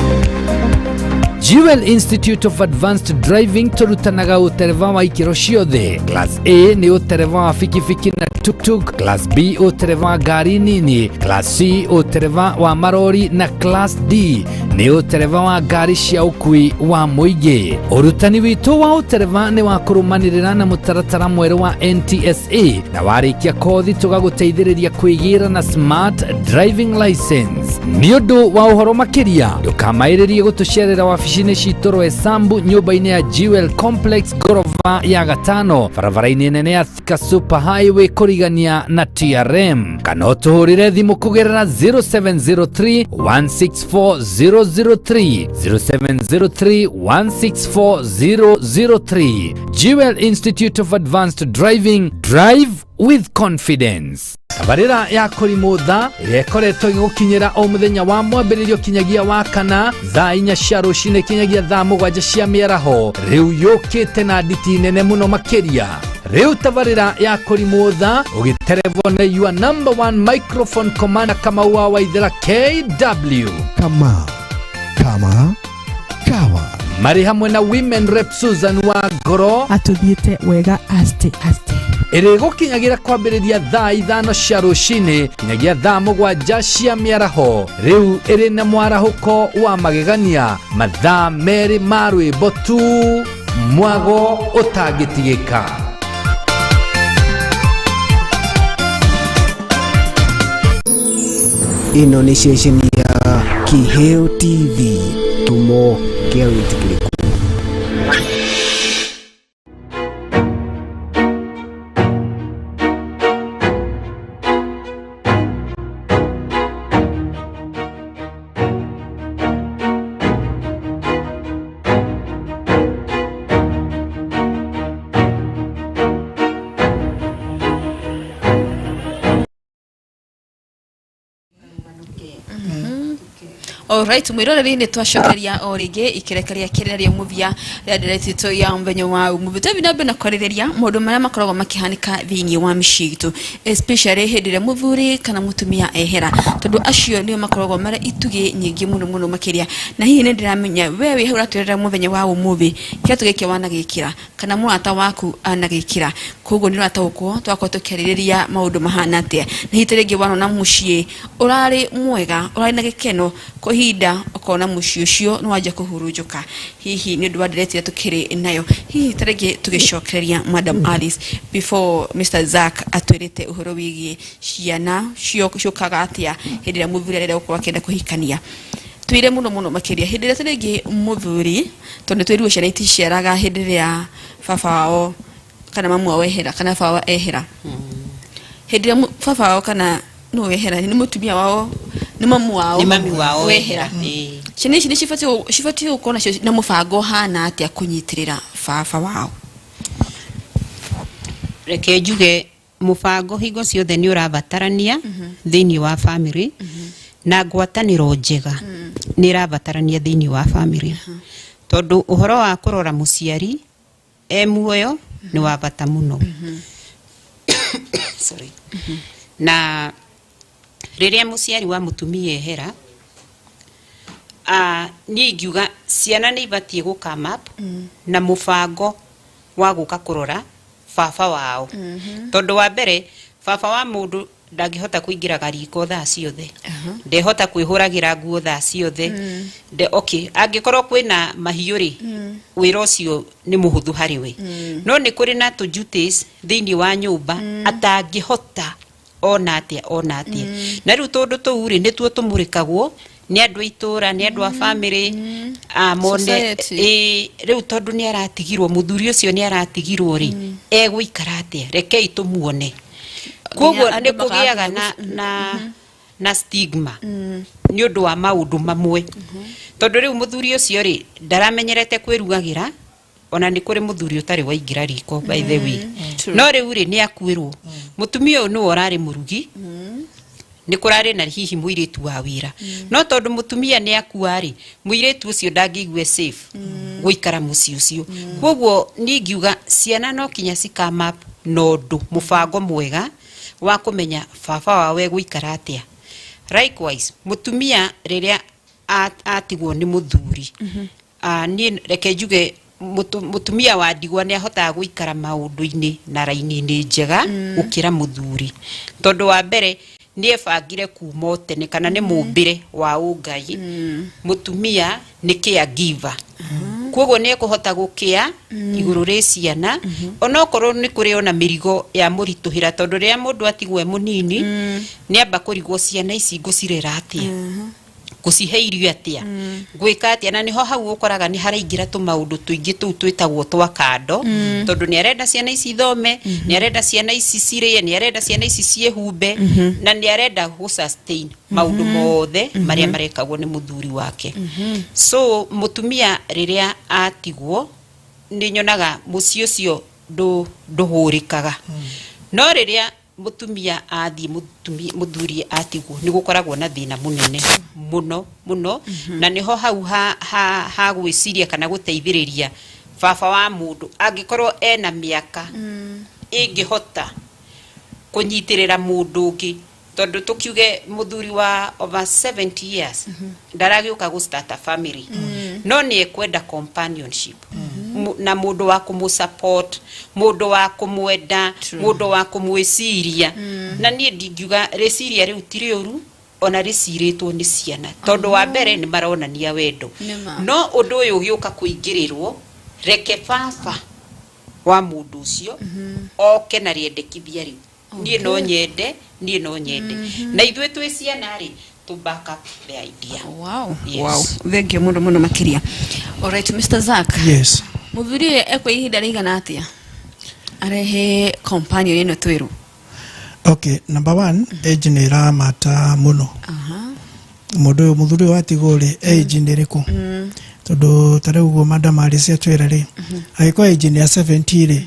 Jewel Institute of Advanced Driving tũrutanaga ũtereba wa ikĩro ciothe. Class A nĩ ũtereba wa bikibiki na tuktuk, Class B ũtereba wa ngari nini, Class C ũtereba wa marori na Class D nĩ ũtereba wa ngari cia ũkui wa mũingĩ. Ũrutani witũ wa ũtereba nĩ wa kũrũmanĩrĩra na mũtaratara mwerũ wa NTSA, na warĩkia kothi tũgagũteithĩrĩria kwĩgĩra na smart driving license. Nĩ ũndũ wa ũhoro makĩria ndũkamaĩrĩrie gũtũcerera wabici. wabici-inĩ citũ Roysambu, nyũmba-inĩ ya Jewel Complex, ngorova ya gatano, barabara-inĩ nene ya Thika Super Highway kũrigania na TRM, kana ũtũhũrĩre thimũ kũgerera 0703 164 003, 0703 164 003. Jewel Institute of Advanced Driving, drive with confidence. Tabarĩra ya kũrimũ tha ĩrĩa ĩkoretwo ĩgĩgũkinyĩra o mũthenya wa mwambĩrĩrio kinyagia wa kana thaa 4 cia rũcinĩ kinyagia thaa 7 cia mĩaraho, rĩu yũkĩte na nditi nene mũno makĩria. Rĩu tabarĩra ya kũrimũ tha ũgĩterevwo nĩ your number one microphone commander Kamau wa Waithera KW. Kama kama kawa. Marĩ hamwe na women rep Susan wa Ngoro. Atũthiĩte wega aste aste. Ĩrĩgũkinyagĩra kwambĩrĩria thaa 5 cia rũcinĩ kinyagia thaa 7 cia mĩaraho. Rĩu ĩrĩ na mwarahũko wa magegania, mathaa 2 ma rwĩmbo tu, mwago ũtangĩtigĩka. Ĩno nĩ ceceni ya Kiheo TV, kĩhumo kĩa wĩtĩkĩrĩku. Alright, mwiroreri nĩ twacokeria o rĩngĩ ikereka rĩa kerĩ rĩa mũthia rĩa nderetitũ ya mũthenya wa ũmũthĩ. Twathiĩ na mbere na kwarĩrĩria maũndũ marĩa makoragwo makĩhanĩka thĩinĩ wa mĩciĩ itũ, especially hĩndĩ ĩrĩa mũthuri kana mũtumia ehera, tondũ acio nĩo makoragwo marĩ itugĩ nyingĩ mũno mũno makĩria. Na hihi nĩ ndĩramenya we wĩ hau ũratwĩrĩra mũthenya wa ũmũthĩ kĩratũ gĩkĩ wanagĩkĩra kana mũrata waku anagĩkĩra, koguo nĩ ũrataũkwo twakorwo tũkĩarĩrĩria maũndũ mahana atĩa. Na hihi ta rĩngĩ wanona mũciĩ ũrarĩ mwega, ũrarĩ na gĩkeno, kwa ihinda ũkona mũciĩ ũcio nĩ wanjia kũhurunjũka, hihi nĩ ũndũ wa ndereti ĩrĩa tũkĩrĩ nayo. Hihi ta rĩngĩ tũgĩcokereria Madam Alice, before Mr. Zack atwĩrĩte ũhoro wĩgiĩ ciana ciũkaga atĩa hĩndĩ ĩrĩa mũthuri arenda gũkorwo akĩenda kũhikania, twĩre mũno mũno makĩria hĩndĩ ĩrĩa ta rĩngĩ mũthuri, tondũ nĩ twĩrirwo ciana iticiaraga hĩndĩ ĩrĩa baba wao kana mamu wao ehera kana baba wao ehera, hĩndĩ ĩrĩa baba wao kana nũ wehera, nĩ mũtumia wao, nĩ mamu wao, nĩ mami wao wehera, Ĩĩ. Ciana ici nĩ cibatiĩ gũkorwo nacio na mũbango ũhana atĩa kũnyitĩrĩra baba wao? Reke njuge mũbango hingo ciothe nĩ ũrabatarania thĩinĩ wa family, na ngwatanĩro njega nĩ ĩrabatarania thĩinĩ wa family, tondũ ũhoro wa kũrora mũciari e muoyo nĩ wa bata mũno. Sorry. Na rĩrĩa mũciari wa mũtumia ehera, niĩ ingiuga ciana nĩ ibatiĩ gũ come up na mũbango wa gũka kũrora baba wao, tondũ wa mbere baba wa mũndũ ndangĩhota kũingĩraga riko thaa ciothe, ndehota kwĩhũragĩra nguo thaa ciothe. Nde, okay, angĩkorwo kwĩna mahiũ rĩ, wĩra ũcio nĩ mũhũthũ harĩ we, no nĩ kũrĩ na tũ duties thĩinĩ wa nyũmba atangĩhota ona atĩa ona atĩa. Na rĩu tũndũ tũu rĩ, nĩtuo tũmũrĩkagwo nĩ andũ a itũra, nĩ andũ a family, mone Society. Ĩ, rĩu tondũ nĩ aratigirwo, mũthuri ũcio nĩ aratigirwo rĩ, egũikara atĩa? Rekei tũmuone. Koguo andũ nĩ kũgĩaga makaga na stigma nĩ ũndũ wa maũndũ mamwe, tondũ rĩu mũthuri ũcio rĩ, ndaramenyerete kwĩrugagĩra. Ona nĩ kũrĩ mũthuri ũtarĩ waingĩra riko, by the way. True. No rĩu rĩ, nĩ akuĩrwo, mũtumia ũyũ nĩwe ũrarĩ mũrugi, nĩ kũrarĩ na hihi mũirĩtu wa wĩra, no tondũ mũtumia nĩ akua rĩ, mũirĩtu ũcio ndangĩigue safe gũikara mũciĩ ũcio. Koguo niĩ ingiuga ciana no kinya ci come up na ũndũ, mũbango mwega wa kũmenya baba wao egũikara atĩa. Likewise mũtumia rĩrĩa atigwo nĩ mũthuri, niĩ reke njuge mũtumia wa ndigwa nĩ ahotaga gũikara maũndũ-inĩ na raini-inĩ njega gũkĩra mũthuri, tondũ wa mbere nĩ ebangire kuma o tene, kana nĩ mũmbĩre wa ũngai, mũtumia nĩ caregiver, koguo nĩ ekũhota gũkĩa igũrũ rĩ ciana, onokorwo nĩ kũrĩ ona mĩrigo ya mũritũhĩra, tondũ rĩrĩa mũndũ atigwo e mũnini, nĩ amba kũrigwo ciana ici ngũcirera atĩa. Ngũcihe irio atĩa? Ngwĩka atĩa? Na nĩho hau ũkoraga nĩ haraingĩra tũmaũndũ tũingĩ tũu twĩtagwo twa kando, tondũ nĩ arenda ciana ici ithome, nĩ arenda ciana ici cirĩe, nĩ arenda ciana ici ciĩhumbe, na nĩ arenda gũ sustain maũndũ mothe marĩa marekagwo nĩ mũthuri wake. So mũtumia rĩrĩa atigwo, nĩ nyonaga mũciĩ ũcio ndũhũrĩkaga. No rĩrĩa mũtumia athiĩ, mũthuri atigwo, nĩ gũkoragwo na thĩna mũnene mũno mũno. Na nĩho hau ha gwĩciria kana gũteithĩrĩria baba wa mũndũ, angĩkorwo ena mĩaka ĩngĩhota kũnyitĩrĩra mũndũ ũngĩ, tondũ tũkiuge mũthuri wa over 70 years ndaragĩũka gũ start a family, no nĩ ekwenda companionship na mũndũ wa kũmũ support, mũndũ wa kũmwenda, mũndũ wa kũmwĩciria. Na niĩ ndingiuga rĩciria rĩu ti rĩũru ona rĩcirĩtwo nĩ ciana, tondũ wa mbere nĩ maronania wendo. Nĩma. No ũndũ ũyũ ũgĩũka kũingĩrĩrwo, reke baba wa mũndũ ũcio oke na rĩendekithia rĩu, niĩ no nyende, niĩ no nyende, na ithuĩ twĩ ciana rĩ, to back up the idea. Yes. Wow, thank you mũno mũno makĩria. Alright, Mr. Zack. Yes. Mũthuri ũyũ ekwa ihinda rĩigana atĩa arehe companion ĩno twĩrwo? Okay, number one, age nĩ ĩramata mũno. Mũndũ ũyũ, mũthuri ũyũ watigwo rĩ, age nĩ ĩrĩkũ? Tondũ ta rĩu ũguo madam Alice atwĩra rĩ, angĩkorwo age nĩ ya 70 rĩ,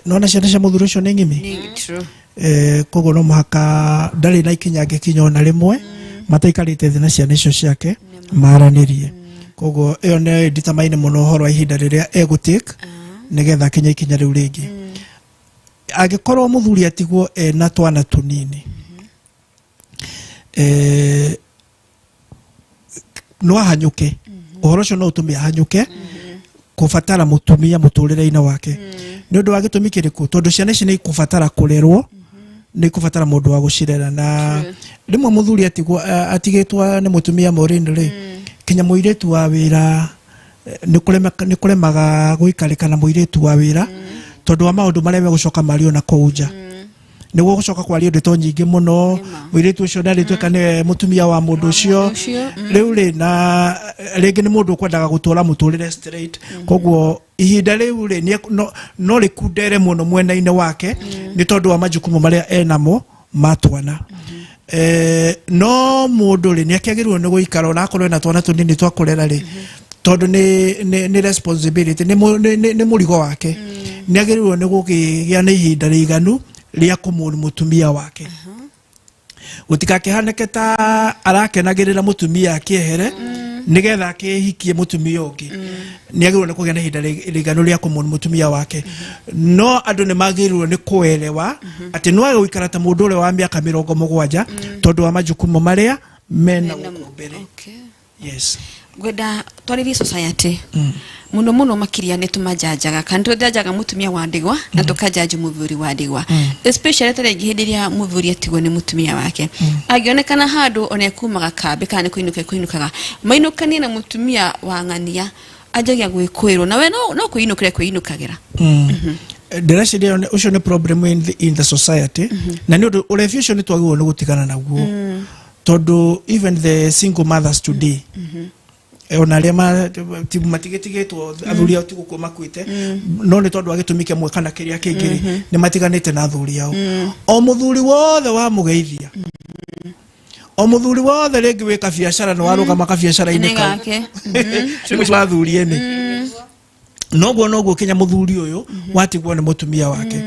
nona ciana cia mũthuri ũcio nĩ ng'imi. Nĩ true. Koguo no mũhaka ndarĩ na ikinya angĩkinya ona rĩmwe mataikarĩte thĩ na ciana icio ciake maranĩrie. Koguo ĩyo nĩ ĩnditamaine mũno ũhoro wa ihinda rĩrĩa egũtake nĩgetha akinye ikinya rĩu rĩngĩ. Angĩkorwo mũthuri atigwo ena twana tũnini, no ahanyũke, ũhoro ũcio no ũtũme ahanyũke kũbatara mũtumia mũtũrĩre-inĩ wake. Nĩ ũndũ wa gĩtũmi kĩrĩkũ? Tondũ ciana ici nĩ ikũbatara kũrerwo, nĩ ikũbatara mũndũ wa gũcirera. Na rĩmwe mũthuri atigwo, atigĩtwo nĩ mũtumia Maureen rĩ, kinya mũirĩtu wa wĩra, nĩ kũremaga gũikarĩka na mũirĩtu wa wĩra, tondũ wa maũndũ marĩa megũcoka mario na kũu nja, nĩguo gũcoka kwario ndeto nyingĩ mũno. Mũirĩtu ũcio ndarĩtuĩka nĩwe mũtumia wa mũndũ ũcio rĩu rĩ, na rĩngĩ nĩ mũndũ ũkwendaga gũtũra mũtũrĩre straight. Koguo ihinda rĩu rĩ, no rĩkundere mũno mwena-inĩ wake nĩ tondũ wa majukumu marĩa enamo ma twana. No mũndũ rĩ, nĩ akĩagĩrĩirwo nĩ gũikara ona akorwo ena twana tũnini twa kũrera rĩ, tondũ nĩ responsibility, nĩ mũrigo wake. Nĩ agĩrĩirwo nĩ gũkĩgĩa na ihinda rĩiganu rĩa kũmũni mũtumia wake, gũtikakĩhanĩke ta arakenagĩrĩra mũtumia akĩehere nĩgetha akĩhikie mũtumia ũngĩ. Nĩ agĩrĩirwo nĩ kũgĩa na ihinda rĩiganu rĩa kũmũni mũtumia wake. No andũ nĩ magĩrĩirwo nĩ kũerewa atĩ no age gũikara ta mũndũ ũrĩa wa mĩaka 70 tondũ wa majukumu marĩa mena gũkũ mbere. Yes. Ngwenda twarĩrie society mũno mũno makĩria. Nĩ tũmanjanjaga kana tũjanjaga mũtumia wa ndigwa na tũkanjanja mũthuri wa ndigwa, especially ta rĩngĩ hĩndĩ ĩrĩa mũthuri atigwo nĩ mũtumia wake, angĩonekana handũ ona ekumaga kambĩ kana nĩ kũinũka ekũinũkaga, mainũkanie na mũtumia wa ng'ania, anjagia gwĩkũĩrwo na we no kwĩinũkĩra kwĩinũkagĩra. Ndĩreciria ũcio nĩ problem in the society, na nĩ ũndũ ũrebi ũcio nĩ twagĩrĩirwo nĩ gũtigana naguo, tondũ even the single mothers today, ona arĩa matigĩtigĩtwo athuri ao ti gũkua makuĩte, no nĩ tondũ wa gĩtũmi kĩmwe kana kĩrĩa kĩngĩ rĩ, nĩ matiganĩte na athuri ao. O mũthuri wothe wamũgeithia, o mũthuri wothe rĩngĩ wĩ kabiacara nĩ warũgama kabiacara-inĩ nĩ kau gake nĩ wa athuri ene. Noguo kinya mũthuri ũyũ watigwo nĩ mũtumia wake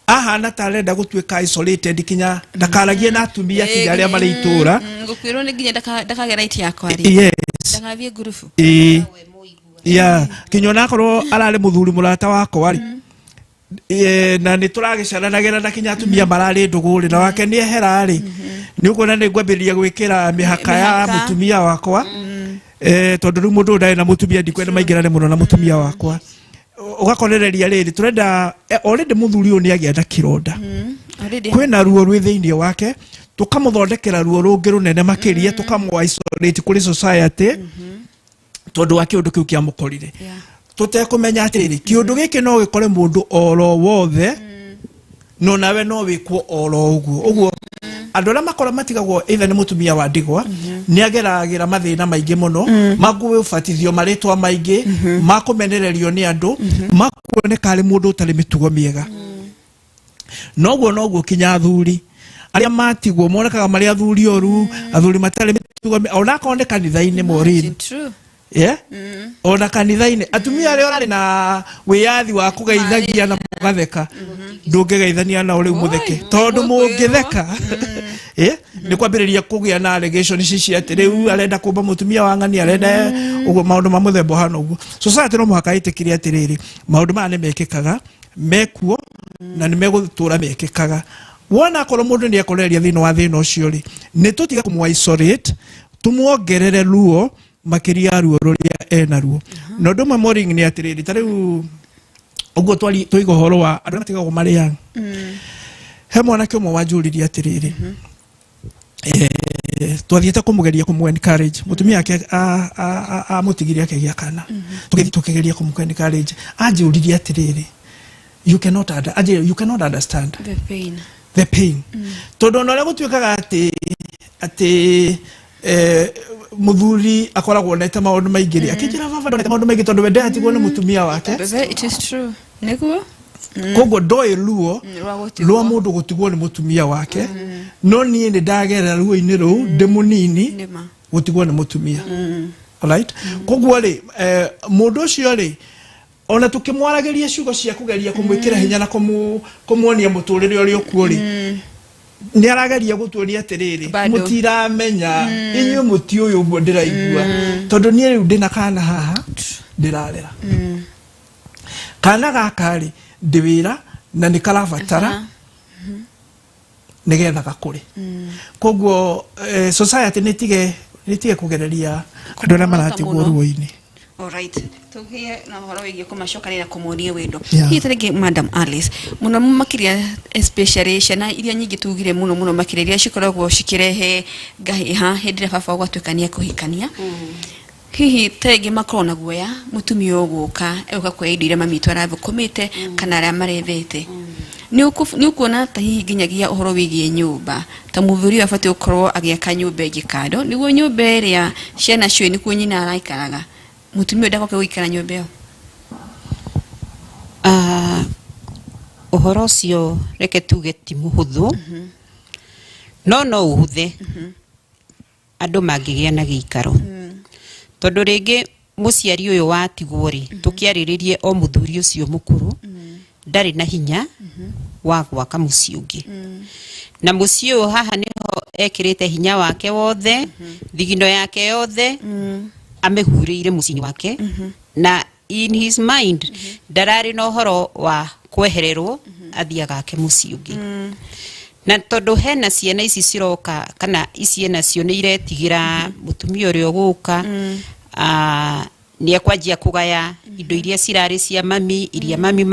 ahana ta arenda gũtuĩka isolated, kinya ndakaragie na atumia kinya arĩa marĩ itũra. Gũkuĩrwo nĩ nginya ndakagĩa right ya kwaria. Ndagathiĩ ngurubu. Ĩĩ, ya kinya onakorwo ararĩ mũthuri mũrata wakwa rĩ, na nĩ tũragĩcaranagĩra na kinya atumia mararĩ ndũgũ rĩ, na wake nĩ ehera rĩ, nĩ ũkuona nĩ ngwambĩrĩria gwĩkĩra mĩhaka ya Mĩhaka. mũtumia wakwa, tondũ rĩu mũndũ ũyũ ndarĩ na mũtumia, ndikwenda maingĩrane mũno na mũtumia wakwa. Ũgakorereria rĩrĩ tũrenda, already mũthuri ũyũ nĩ agĩa na kĩronda. Already. Kwĩna ruo rwĩ thĩinĩ wake, tũkamũthondekera ruo rũngĩ rũnene makĩria, tũkamũ isolate kũrĩ society tondũ wa kĩũndũ kĩu kĩamũkorire, tũtekũmenya atĩrĩrĩ, kĩũndũ gĩkĩ no gĩkore mũndũ oro wothe, no nawe no wĩkwo oro ũguo ũguo. Andũ arĩa makora matigagwo either nĩ mũtumia wa ndigwa, nĩ ageragĩra mathĩna maingĩ mũno ma kũbatithio marĩtwa maingĩ, ma kũmenererio nĩ andũ, ma kuoneka arĩ mũndũ ũtarĩ mĩtugo mĩega. Noguo noguo kinya athuri arĩa matigwo monekaga marĩ athuri oru, athuri matarĩ mĩtugo ona akorwo nĩ kanitha-inĩ, Maureen. True. Yeah? Ona kanitha-inĩ atumia arĩa ũrarĩ na wĩyathi wa kũgeithagia na mũgatheka, ndũngĩgeithania nao rĩu mũtheke, tondũ mũngĩtheka, nĩ kwambĩrĩria kũgĩa na allegation ici cia atĩ rĩu arenda kũmba mũtumia wa ng'ani, arenda ũguo, maũndũ ma mũthemba ũhana ũguo. Society no mũhaka ĩtĩkĩre atĩrĩrĩ, maũndũ maya nĩ mekĩkaga, mekuo na nĩ megũtũra mekĩkaga. Wona akorwo mũndũ nĩ ekoreria thĩinĩ wa thĩna ũcio rĩ, nĩ tũtige kũmũ isolate, tũmuongerere ruo makĩria ya ruo rũrĩa enaruo. Na ũndũ ũmwe, Maureen, nĩ atĩrĩrĩ, ta rĩu ũguo twari tũiga ũhoro wa andũ arĩa matigagwo marĩ young, he mwanake ũmwe wanjũririe atĩrĩrĩ, twathiĩte kũmũgeria kũmũ encourage, mũtumia wake amũtigire akĩgĩa kana, tũgĩthiĩ tũkĩgeria kũmũ encourage. Anjũririe atĩrĩrĩ, you cannot under, anjĩrire, "You cannot understand the pain." The pain, tondũ ona ũrĩa gũtuĩkaga atĩ mũthuri akoragwo onete maũndũ maingĩ rĩ, akĩnjĩra, "Baba, ndonete maũndũ maingĩ," tondũ we ndatigwo nĩ mũtumia wake. Bebe, it is true, nĩguo. Koguo ndoĩ ruo rwa gũtigwo. Rwa mũndũ gũtigwo nĩ mũtumia wake, no niĩ nĩ ndagerera ruo-inĩ rũu ndĩ mũnini Nĩma. gũtigwo nĩ mũtumia. Alright, koguo rĩ, mũndũ ũcio rĩ, ona tũkĩmwaragĩria ciugo cia kũgeria kũmwĩkĩra hinya na kũmuonia mũtũrĩre ũrĩa ũkuo rĩ, nĩ arageria gũtuonia atĩrĩrĩ, Bado. Mũtiramenya inyuĩ, mũtiũĩ ũguo ndĩraigua, tondũ niĩ rĩu ndĩna kana haha ndĩrarera. Kana gaka rĩ, ndĩ wĩra na nĩ karabatara nĩgetha gakũre. Koguo society nĩ tige kũgereria andũ arĩa maratigwo mũno. ruo-inĩ. Alright. Tũgĩe na ũhoro wĩgiĩ kũmacokanĩra, kũmonia wendo. Yeah. Hihi ta rĩngĩ, Madam Alice, mũno makĩria, especially ciana iria nyingĩ tugire mũno mũno makĩria iria cikoragwo cikĩrehe ngahĩha hĩndĩ ĩrĩa baba gwatuĩka nĩ ekũhikania, hihi ta rĩngĩ makorwo na guoya mũtumia ũgũka egũka kuoya indo iria mami witũ arathũkũmĩte kana arĩa marethete. Nĩ ũkuona ta hihi nginyagia ũhoro wĩgiĩ nyũmba, ta mũthuri ũyũ abatiĩ gũkorwo agĩaka nyũmba ĩngĩ kando, nĩguo nyũmba ĩrĩa ciana ciũĩ nĩkuo nyina araikaraga, mũtumia ũyũ ndagoke gũikara nyũmba ĩyo? Ah, ũhoro ũcio reke tuge ti mũhũthũ, no no ũhũthe andũ mangĩgĩa na gĩikaro, tondũ rĩngĩ mũciari ũyũ watigwo rĩ, tũkĩarĩrĩrie o mũthuri ũcio mũkũrũ ndarĩ na hinya wa gwaka mũciĩ ũngĩ, na mũciĩ ũyũ haha nĩho ekĩrĩte hinya wake wothe, thigino yake yothe amĩhurĩire mũciĩ wake, na in his mind ndararĩ na ũhoro wa kwehererwo athiĩ agake mũciĩ ũngĩ. Na tondũ hena ciana ici ciroka kana ici enacio nĩ iretigĩra mũtumia ũrĩa ũgũka, nĩ ekwanjia kũgaya indo iria cirarĩ cia mami, iria mami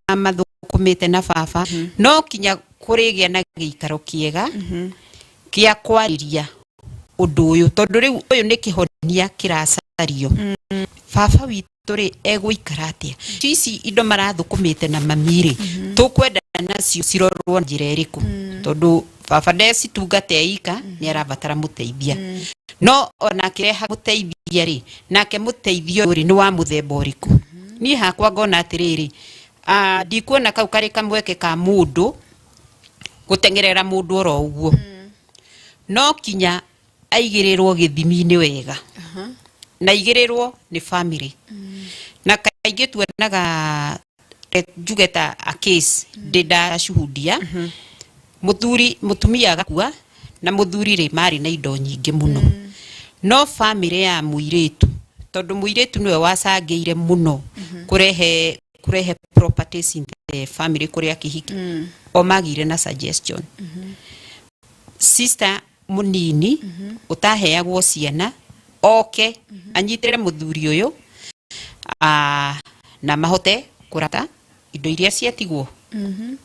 mathũkũmĩte na baba. No kinya kũrĩgĩa na gĩikaro kĩega kĩa kwarĩria ũndũ ũyũ, tondũ rĩu ũyũ nĩ kĩhonia kĩracario. Baba witũ rĩ, egũikara atĩa? Ici indo marathũkũmĩte na mami rĩ, tũkwenda nacio cirorwo na njĩra ĩrĩkũ? Tondũ baba ndecitungata eika, nĩ arabatara mũteithia. No ona akĩreha mũteithia rĩ, nake mũteithia ũyũ rĩ, nĩ wa mũthemba ũrĩkũ? Niĩ hakwa ngona atĩrĩrĩ, ndikuona kau karĩ kamweke ka mũndũ gũteng'erera mũndũ oro ũguo. No kinya aigĩrĩrwo gĩthimi-inĩ wega na aigĩrĩrwo nĩ family. Na kaingĩ tuonaga, njuge ta a case ndĩ ndashuhudia, mũthuri, mũtumia agakua na mũthuri rĩ, marĩ na indo nyingĩ mũno, no family ya mũirĩtu, tondũ mũirĩtu nĩwe wacangĩire mũno kũrehe properties in the family kũrĩa kĩhiki, o magire na suggestion, sister mũnini ũtaheagwo ciana oke anyitĩrĩre mũthuri ũyũ, na mahote kũrata indo iria ciatigwo.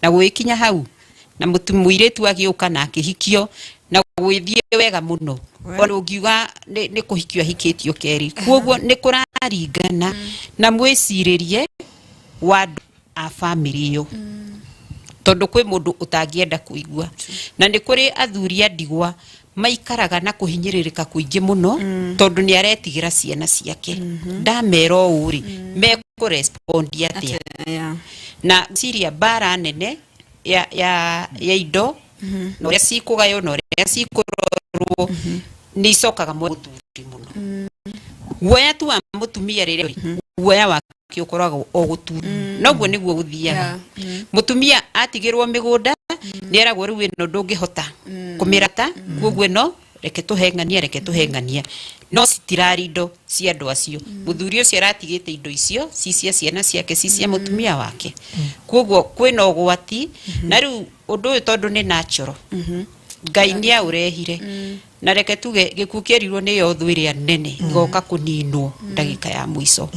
Na gũgĩkinya hau na mũirĩtu agĩũka na akĩhikio na gũgĩthiĩ wega mũno, ona ũngiuga nĩ kũhikio ahikĩtio kerĩ. Koguo nĩ kũraringana na mwĩcirĩrie wa andũ a bamĩrĩ ĩyo. Tondũ kwĩ mũndũ ũtangĩenda kũigua, na nĩ kũrĩ athuri a ndigwa maikaraga na kũhinyĩrĩrĩka kũingĩ mũno, tondũ nĩ aretigĩra ciana ciake, ndamera ũũ rĩ, mekũrespondi atĩa? Na ciria mbara nene ya indo na ũrĩa cikũgaywo na ũrĩa cikũrorwo nĩ icokaga mũthuri mũno. Guoya tu wa mũtumia rĩrĩa guoya wake ũkoragwo o gũtura, noguo nĩguo gũthiaga. Mũtumia atigĩrwo mĩgũnda nĩ eragwo, rĩu ĩno ndũngĩhota kũmĩrata, koguo ĩno reke tũheng'ania, reke tũheng'ania, no citirarĩ indo cia andũ acio. Mũthuri ũcio aratigĩte indo icio ci cia ciana ciake, ci cia mũtumia wake, koguo kwĩna ũgwati. Na rĩu ũndũ ũyũ, tondũ nĩ natural, Ngai nĩ aũrehire, na reke tuge gĩkuũ kĩerirwo nĩyo thũ ĩrĩa nene ĩgoka kũninwo ndagĩka ya mũico,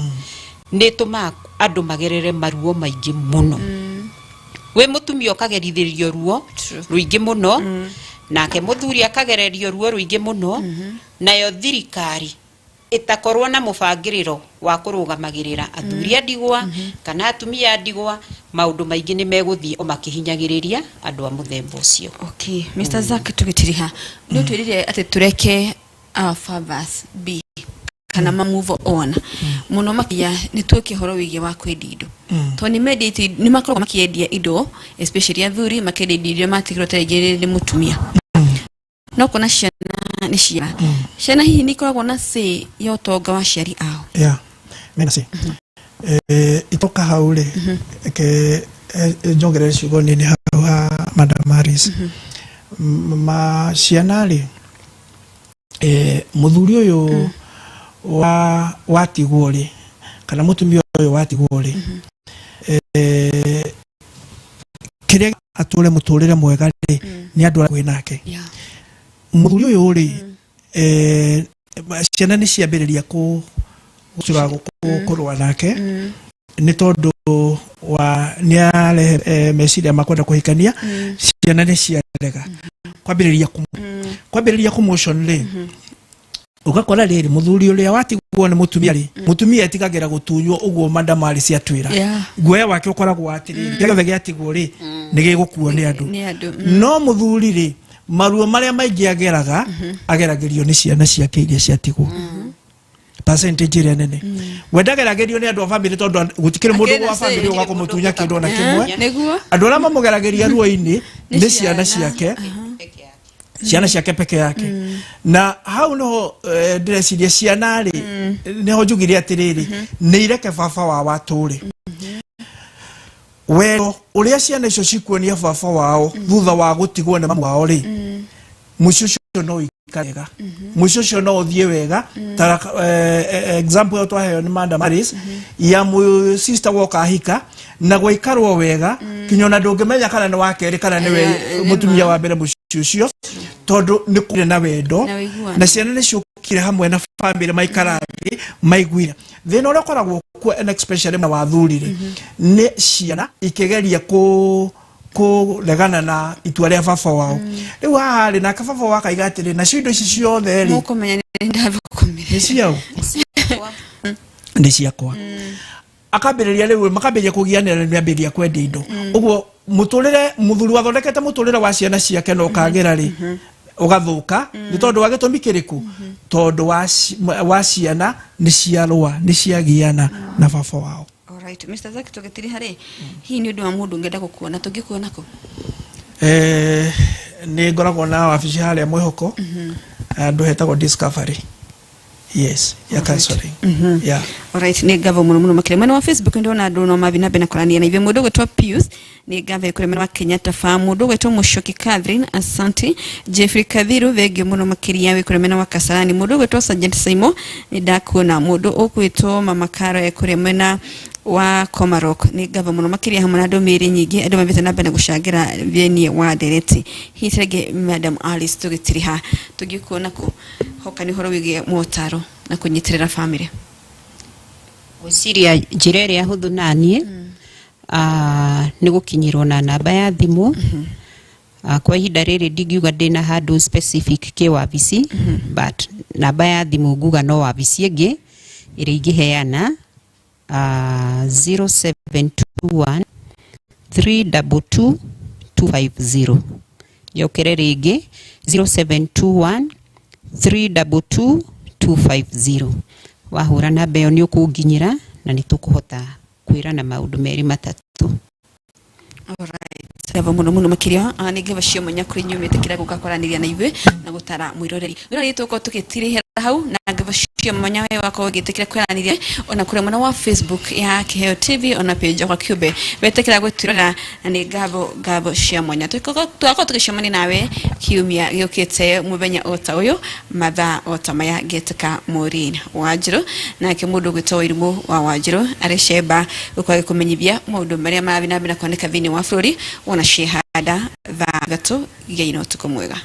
nĩ ĩtũmaga andũ magerere maruo maingĩ mũno. Wĩ mũtumia ũkagerithĩrio ruo rũingĩ mũno, nake mũthuri akagererio ruo rũingĩ mũno. Nayo thirikari ĩtakorwo na mũbangĩrĩro wa kũrũgamagĩrĩra athuri a ndigwa kana atumia a ndigwa, maũndũ maingĩ nĩ megũthiĩ o makĩhinyagĩrĩria andũ a mũthemba ũcio. Okay, Mr. Zack, tũgĩtiriha nĩ ũtwĩrire atĩ tũreke our fathers be kana ma move on mũno makĩria. Nĩ tuoke ũhoro wĩgiĩ wa kwendia indo, tondũ nĩ mendete, nĩ makoragwo makĩendia indo, especially athuri makendia indo iria matigirwo ta rĩngĩ nĩ mũtumia. No kuona ciana nĩ ciana, ciana hihi nĩ ikoragwo na say ya ũtonga wa aciari ao? Yeah, mena say. Itoka hau rĩ, reke njongerere ciugo nini hau ha Madam Harris. Ma ciana rĩ, mũthuri ũyũ wa watigwo rĩ, kana mũtumia ũyũ watigwo rĩ, kĩrĩa atũre mũtũrĩre mwega rĩ, nĩ andũ arĩa nake. Mũthuri ũyũ rĩ, ciana nĩ ciambĩrĩria kũ gũcura kũrũa nake nĩ tondũ wa nĩ arehe meciria ma kwenda kũhikania. Ciana nĩ ciarega, kwambĩrĩria kũmotion rĩ, ũgakora rĩrĩ mũthuri ũrĩa watigwo nĩ mũtumia rĩ, mũtumia etigagĩra gũtunywo ũguo madam arĩ ciatwĩra. Guoya wake ũkoragwo atĩrĩrĩ, kĩrĩa gĩothe gĩatigwo rĩ, nĩ gĩgũkuo nĩ andũ. Nĩ andũ. No mũthuri rĩ, maruo marĩa maingĩ ageraga, ageragĩrio nĩ ciana ciake iria ciatigwo, percentage ĩrĩa nene. We ndageragĩrio nĩ andũ a bamĩrĩ, tondũ gũtikĩrĩ mũndũ Akĩrĩ wa say. bamĩrĩ ũga kũmũtunya kĩndũ ona kĩmwe. Nĩguo. Andũ arĩa mamũgeragĩria ruo-inĩ nĩ nĩ ciana ciana. Ciake, ciana ciake peke yake. Na hau niho ndĩreciria ciana rĩ, niho njugire atĩrĩrĩ, nĩ ireke baba wao atũre. Wendo ũrĩa ciana icio cikuonia baba wao thutha wa gũtigwo nĩ mamu wao rĩ, mũciĩ ũcio no ũikare wega, mũciĩ ũcio no ũthiĩ wega. Ta example ĩyo twaheo nĩ Madam Harris ya mũ sister woka ahika na gwaikarwo wega kinya ona ndũngĩmenya kana nĩ wa kerĩ kana nĩwe nĩ mũtumia ma. Wa mbere mũciĩ ũcio, tondũ nĩ kũrĩ na wendo na ũiguano. Na ciana nĩ ciũkire hamwe na bamĩrĩ, maikara thĩ maiguire. Thĩna ũrĩa ũkoragwo kuo, and especially na wa athuri rĩ, nĩ ciana ikĩgeria kũ kũregana na itua rĩa baba wao. Rĩu haha rĩ, nake baba wao akaiga atĩrĩ, nacio indo ici ciothe rĩ, mũkũmenya nĩ ndathũkũmire. Nĩ ciao, nĩ ciakwa. Akambĩrĩria rĩu, makambĩrĩria kũgianĩra, nĩ ambĩrĩria kwendia indo. Ũguo mũtũrĩre mũthuri wathondekete mũtũrĩre wa ciana ciake na ũkagĩra rĩ, ũgathũka. Nĩ tondũ wa gĩtũmi kĩrĩkũ? Tondũ wa ciana nĩ ciarũa, nĩ ciagiana na baba wao. Alright, Mr. Zaki, tũgĩtiriha rĩ, hihi nĩ ũndũ wa mũndũ ũngĩenda gũkuona, tũngĩkuona kũ? Nĩ ngoragwo na wabici harĩa mwĩhoko, handũ hetagwo Discovery, yes, ya counseling, yeah. Alright, nĩ ngatho mũno mũno makĩria. Mwena wa Facebook ndĩrona andũ no mathiĩ na mbere na kwaranĩria na ithuĩ. Mũndũ ũgwĩtwo Pius, nĩ ngatho kũrĩ mwena wa Kenyatta Farm. Mũndũ ũgwĩtwo Mũcoki Catherine, asante. Jeffrey Kathiru, thengio mũno makĩria, wĩ kũrĩa mwena wa Kasarani. Mũndũ ũgwĩtwo Sergeant Saimo, nĩ ndakuona. Mũndũ ũgwĩtwo Mama Karo e kũrĩa mwena wa Komarok, nĩ ngatho mũno makĩria, hamwe na ndũmĩrĩri nyingĩ andũ mathiĩte na mbere na gũcangĩra thĩinĩ wa ndereti. Hihi tarĩngĩ Madam Alice, tũgĩtiriha, tũngĩkuona kũ hoka nĩ ũhoro wĩgiĩ motaro na kũnyitĩrĩra bamĩrĩ? Gwĩciria njĩra ĩrĩa hũthũ naniĩ nĩ gũkinyĩrwo na namba ya thimũ. Kwa ihinda rĩrĩ ndingiuga ndĩna handũ specific kĩ wabici, but namba ya thimũ nguga no wabici ĩngĩ ĩrĩa ingĩheana, 0721 322 250. Njokere rĩngĩ, 0721 322 250. Wahũra namba ĩyo nĩ ũkũnginyĩra na nĩ tũkũhota kwĩrana maũndũ merĩ matatũ. Ngatho muno muno makiria. Nĩ ngatho cia mwanya kũrĩ inyuĩ mwĩtĩkĩra gũka kwaranĩria na ithuĩ na gũtara mwĩroreri. Mwĩroreri, tũgũkorwo tũgĩtirihĩra hau na ngatho cia mwanya we wakorwo ũgĩtĩkĩra kwaranĩria ona kũrĩa mwena wa Facebook ya Kĩheo TV, ona page yakwa kĩũmbe wetĩkĩra gwĩtwĩrora, na nĩ ngatho cia mwanya. Tũgakorwo tũgĩcemania nawe kiumia gĩũkĩte, mũthenya o ta ũyũ, mathaa o ta maya. Ngĩtĩka Maureen Wanjirũ, nake mũndũ ũgwĩtwo Wairimũ wa Wanjirũ arĩ cemba gũkorwo agĩkũmenyithia maũndũ marĩa marathiĩ na mbere na kuoneka thĩinĩ wa bũrũri, wona ciehanda thaa 3. Gĩai na ũtukũ mwega.